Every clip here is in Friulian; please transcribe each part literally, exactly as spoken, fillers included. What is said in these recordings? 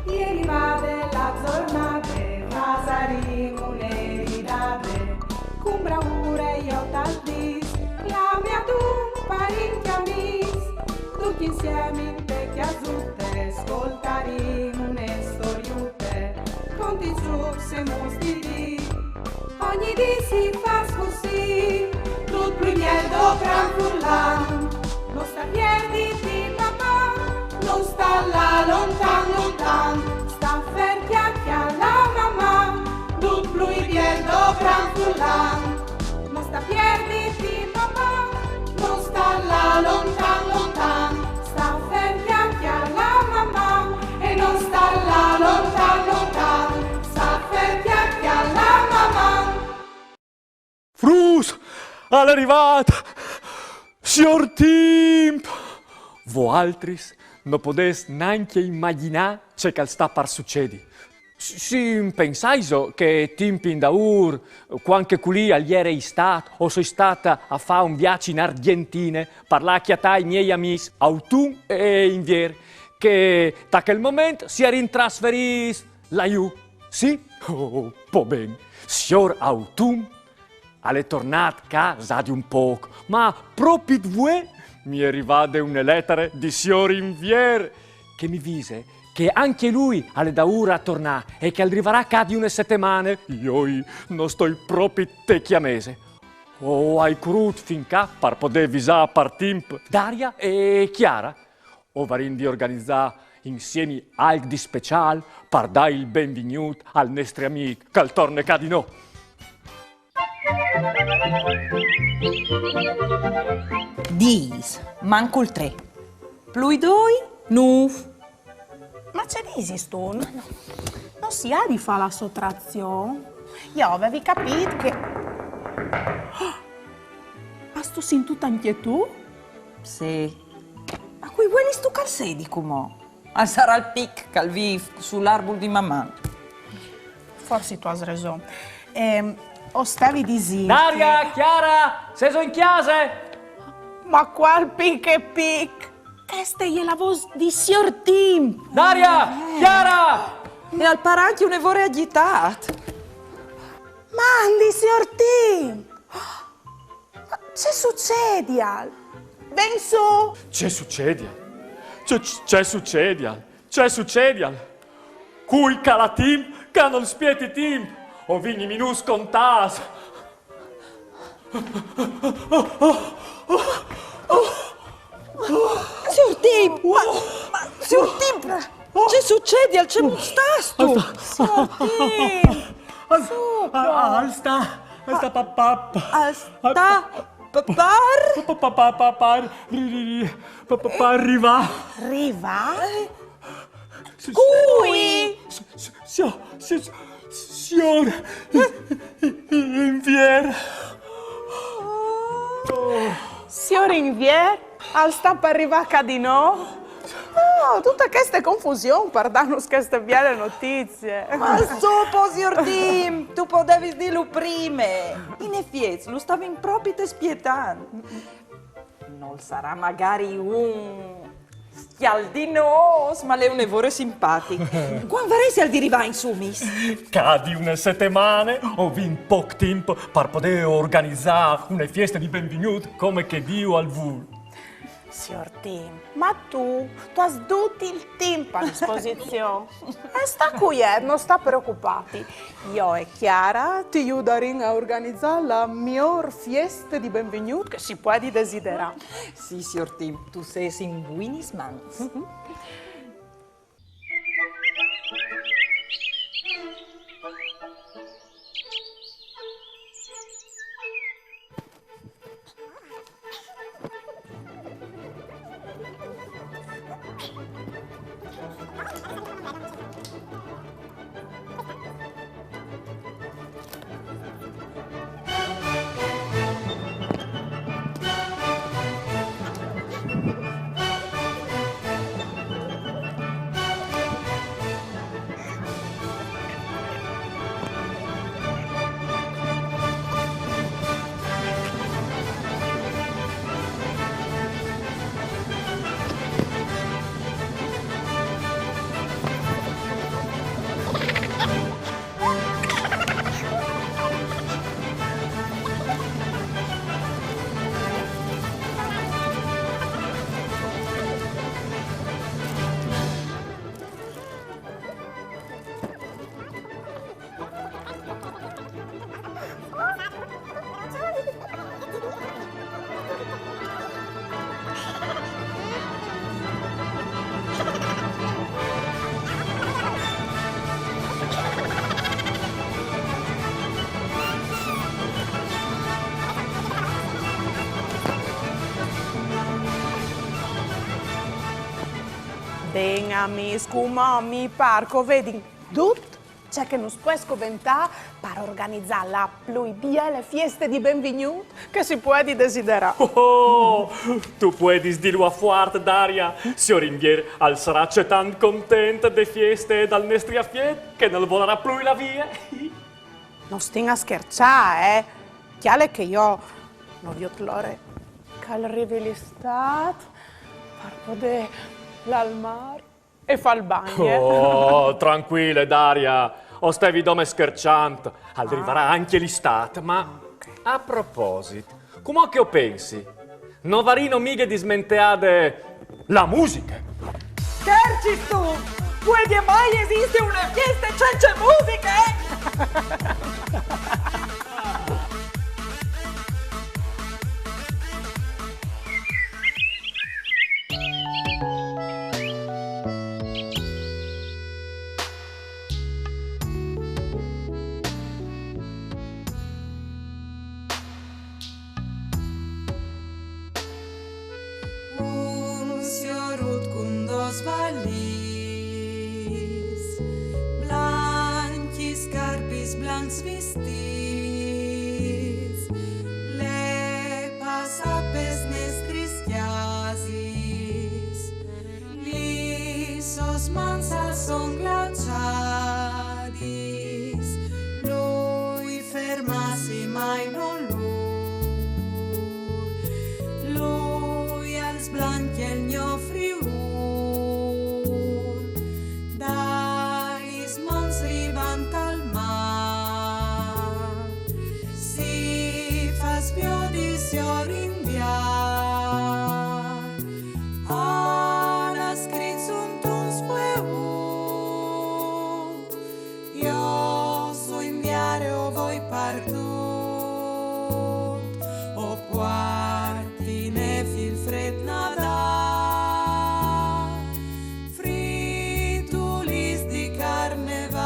E rivade la zornade, fasarìn une ridade, cun braure jo tal dis, clame adun parint e amis, ducj insiemi inte cjasute, scoltarìn une storiute, conti, zucs e muis di dì. Ogni dì si fâs cussì, dut plui biel dopran furlan. No sta pierditi, Maman, no sta lâ lontan, lontan. Sta fer, cjale, cjale, Maman, dut plui biel dopran furlan. No sta pierditi, Maman, no sta lâ lontan, lontan. Sta fer, cjale, cjale, Maman, e no sta lâ lontan, lontan. Sta fer, cjale, cjale, Maman. Fruts, al è rivât siôr Timp! Voaltris no podês nancje imagjinâ ce che al sta par sucedi. S-, sì, pensaiso che timp indaûr, cuant che culì al jere Istât, o soi stât a fâ un viaç in Argjentine, par lâ a cjatâ i miei amîs, Autun e Invier, che ta chel moment si jerin trasferîts là jù. Sì? Oh, po ben. Siôr Autun al è tornât ca za di un pôc, ma propit vuê mi è rivade une letare di siôr Invier, che mi vise che ancje lui al è daûr a tornâ e che al rivarà ca di une setemane. Joi, no stoi propit te cjamese. O ai curût fin ca par podê visâ par timp Daria e Chiara. O varìn di organizâ insiemi alc di speciâl par dâ il benvignût al nestri amîc che al torne ca di nô. Dîs, mancul trê. Plui doi, nûf. Ma ce disistu? No, no, no si à di fâ la sotrazion? Jo o vevi capît che... Âstu sintût ancje tu? Sì. Ma cui vuelistu che al sedi cumò? Al sarà il pic che al vîf sul arbul di Maman. Forsit tu âs reson. Ehm, o stevi disint... Daria, Chiara, sêso in cjase? Ma cuâl pic e pic? Cheste e je la vôs di siôr Timp. Daria, Chiara! E al pâr ancje une vore agjitât. Mandi, siôr Timp! Ma ce sucedial? Ven sù! Ce sucedial? Ce, ce sucedial? Ce sucedial? Cui cala timp, ca nol spieti timp? O vin i minûts contâts. Siôr Timp, ma, ma, siôr Timp, ce sucedial, cemût stâstu? Siôr Timp, al, al sta, al sta pa, pa, al sta pa, par, pa, pa, pa, pa, par, ri, ri, ri, pa, pa, par rivâ. Rivâ? Cui? S-, s-, s-, siôr, s-, s-, siôr Invier. Siôr Invier, al sta par rivâ ca di nô? Oh, dute cheste confusion par dânus cheste biele notizie. Ma sù po, siôr Timp, tu podevis dîlu prime. In efiets, lu stavin propit spietant. Nol sarà magari un scjaldinôs, ma al è une vore simpatic. Cuant varessial di rivâ insumis? Ca di une setemane, o vin pôc timp par podê organizâ une fieste di benvignût come che Diu al vûl. Siôr Timp, ma tu, tu âs dut il timp a disposizion. E sta cuiet, no sta preocupâti. Jo e Chiara ti judarìn a organizâ la miôr fieste di benvignût che si puedi desiderâ. Sì, siôr Timp, tu sês in buinis mans. amis, cumò mi par che o vedin dut ce che nus pues coventâ par organizâ la plui biele fieste di benvignût che si puedi desiderâ. Oh, tu puedis dîlu a fuart, Daria. Siôr Invier al sarà cetant content de fieste e dal nestri afiet che nol volarà plui lâ vie. No stin a scherçâ, eh? Cjale che jo no viôt la ore che al rivi l'istât par podê lâ al mâr e fâ il bagn, eh? Oh, trancuile, Daria. O stevi dome scherçant. Al rivarà ancje l'istât, ma a proposit, cumò che o pensi, no varìno mighe dismenteade la musiche? Schercistu? Puedie mai esisti une fieste cence musiche? Un siorut cun dôs valîs, blancjis scarpis, blancs vistîts, al è passât pes nestris cjasis, lis sôs mans a son glaçadis, lui fermâsi mai nol vûl, lui al sblancje il gno Friûl, da lis monts rivant al mâr, si fâs viodi siôr Invier. Al à scrit suntun sfueut: jo soi Invier e o voi par dut, o puarti nêf, il frêt Nadâl, fritulis di carnevâl.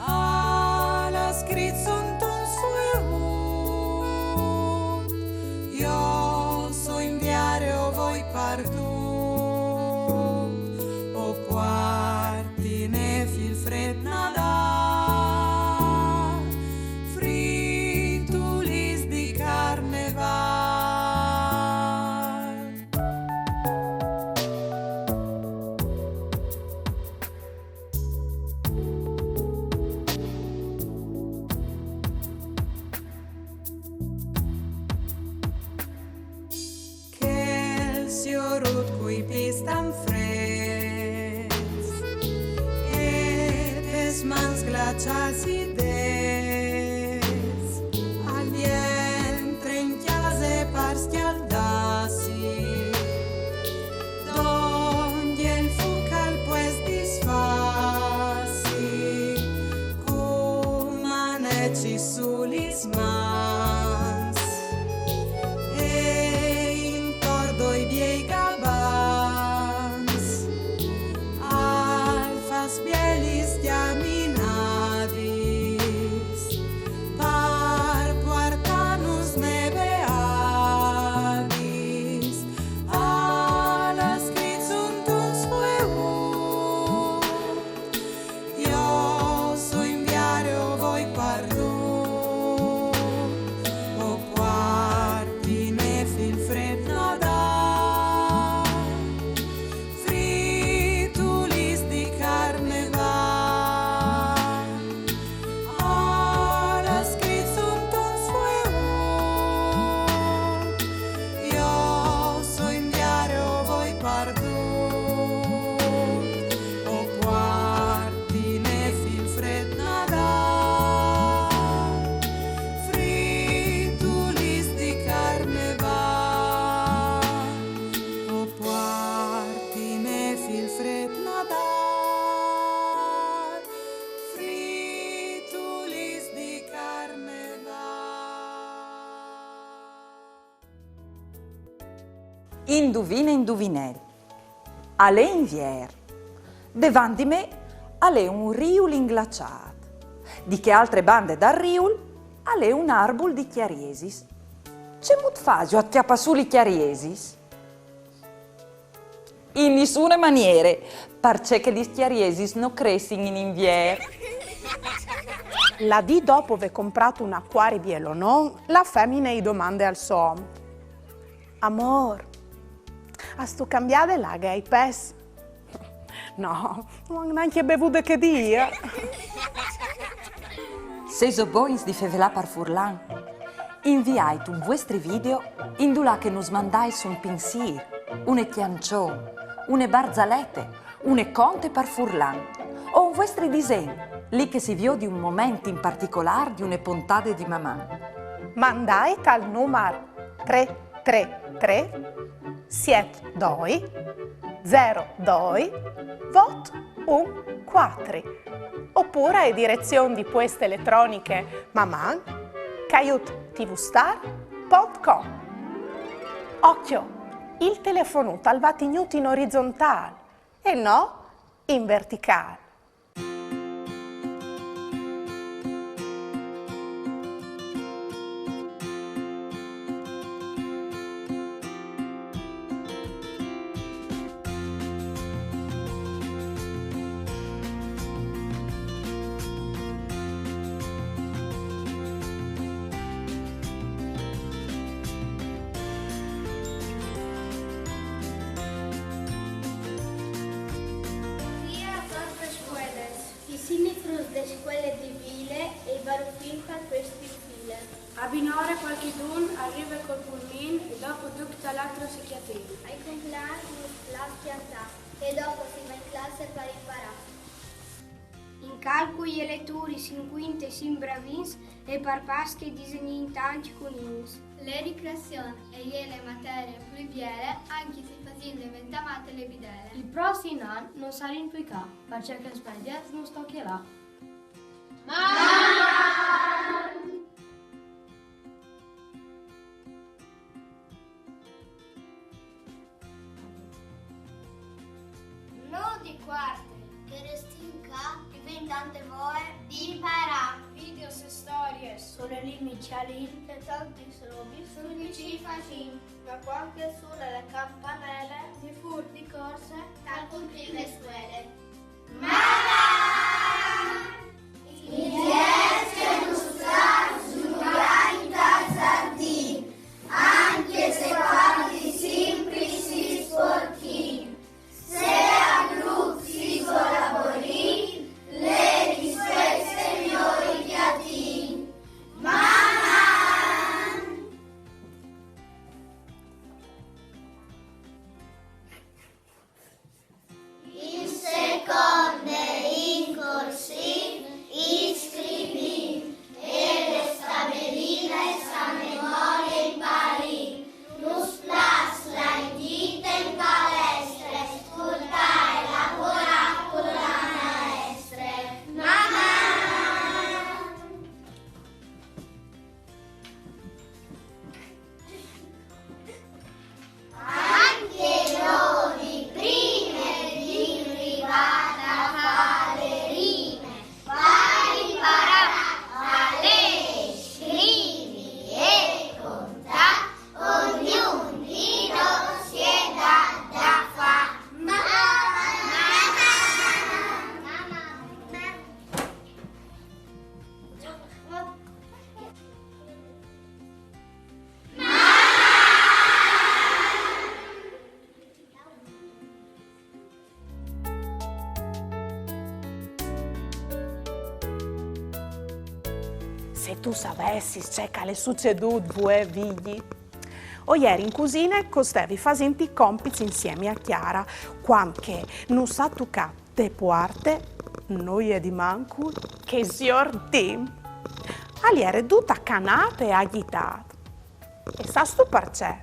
Al à scrit suntun sfueut: jo soi Invier e o voi par dut, o puarti nêf, il frêt Nadâl, fritulis di carnevâl. Chel siorut cui pîts tant frêts e tes mans glaçâts i dêts, al jentre in cjase par scjaldâsi, dongje il fûc al pues disfâsi, cun manecis su lis mans e intor doi biei gabans al fâs bielis cjaminadis par puartânus neveadis. Al à scrit suntun sfueut: jo soi Invier e o voi par dut, o puarti nêf, il frêt Nadâl, fritulis di carnevâl. Al à scrit suntun sfueut: jo soi Invier e o voi par dut, o puarti nêf, il frêt Nadâl, fritulis di carnevâl. O puarti nêf, il frêt Nadâl, fritulis di carnevâl. Induvine, induvinel. Al è Invier. Devant di me al è un riul inglaçât. Di chê altre bande dal riul al è un arbul di cjariesis. Cemût fasio a cjapâ sù lis cjariesis? In nissune maniere, parcè che lis cjariesis no cressin in Invier. La dì dopo vê comprât un acuari bielonon, la femine i domande al so om: «Amôr, âstu cambiade la aghe ai pes?» «No, no àn nancje bevude chê dì.» Se o sês bogns di fevelâ par furlan, inviait un vuestri video indulà che nus mandais un pinsîr, une cjançon, une barzalete, une conte par furlan, o un vuestri disen, li che si viodi un moment in particolâr di une pontade di Maman. Mandait al numar trê trê trê siet doi zero doi vot un cuatri, opûr ae direzion di pueste eletroniche maman caiut tvstar pont com. Ocjo, il telefonut al va tignût in orizontâl e no in verticâl. Via a fâ lis scuelis. I sin i fruts de scuele di vile e i barufin par cuesti file. A binore cualchidun al rive cul pulmin e dopo ducj tal atro si cjatin. Ai compleans nus plâs cjantâ e dopo si va in classe par imparâ. In calcul e leture sin cuints e sin bravins e par Pasche i disegnìn tancj cunins. Le ricreazion e je le materie plui biele, ancje se i fasìn deventâ mate le bidele. Il prossim an no sarìn plui ca, parcè che il sbaliet nus tocje lâ. No di cuarte, che restìn ca, i vin tante voie di imparâ. Videos e storiis su le limbis cjalin e tantis robis su i pi ci i fasìn. Ma cuant che a sunin lis campanelis, di fûr di corse, tal cumplî le scuele. Maman! I vierç che nus plâs zuiâ intal zardin, ancje se cualchi simpri si sporchin. Se a grups si colaborìn, le rispueste miôr i cjatìn. Maman! In seconde, in corsîf, i scrivìn e le stabelinis a memorie i imparìn. Nus plâs lâ in gjite in palestre, scoltâ e lavorâ cu la maestre. Maman! Ancje nô di prime vin rivât a fâ le rime, par imparâ a lezi, scrivi e contâ, ognun di nô si è dât da fâ. Maman! Se tu savessis ce che al è sucedût vuê, Vigji. O jeri in cusine che o stevi fasint i compits insiemi a Chiara, cuant che nus à tucât te puarte, nuie di mancul che siôr Tim. Al jere dut acanât e agjitât. E sâstu parcè?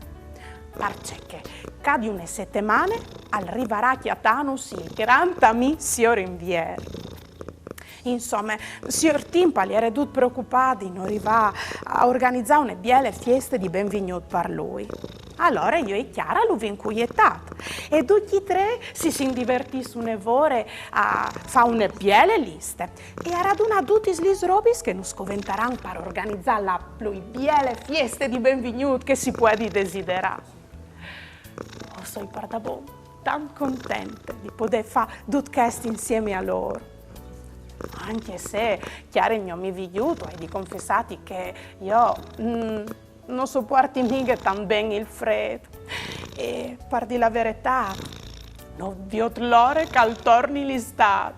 Parcè che ca di une setemane al rivarà a cjatânus il grant amì siôr Invier. Insome, siôr Tim al jere dut preocupât di no rivâ a organizâ une biele fieste di benvignût par lui. Alore jo e Chiara lu vin cuietât e ducj i trê si sin divertîts une vore a fâ une biele liste e a radunâ dutis lis robis che nus coventaran par organizâ la plui biele fieste di benvignût che si puedi desiderâ. O soi pardabon tant contente di podè fà dut chest insiemi a lor. Ancje se, cjare, no mi viodo, ai di confessâti che jo, mm, no sopuarti mighe tant ben il frêt. E, par dî la veretât, no viôt la ore che al torni l'istât.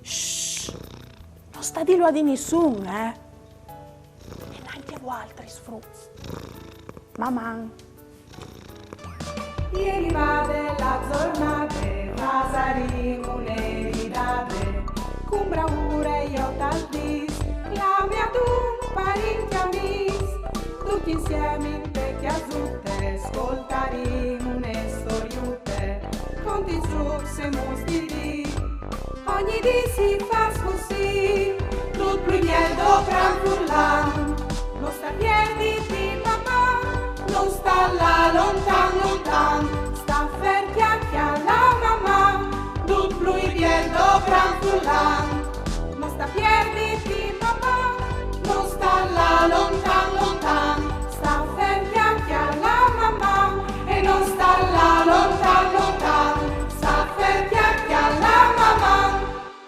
Shh! No sta dîlu a di nissun, eh? E nancje vualtris, fruts. Maman! Jeri vade la zornade, fasarìn une ridade, cun braure jo tal dîs, clamìn adun parint e amîs, ducj insiemi inte cjasute, scoltarìn une storiute, conti, zûcs e muts di dì. Ogni dì si fâs cussì, dut plui biel dal gran furlan. No sta pierditi, papà, no sta lâ lontan, lontan.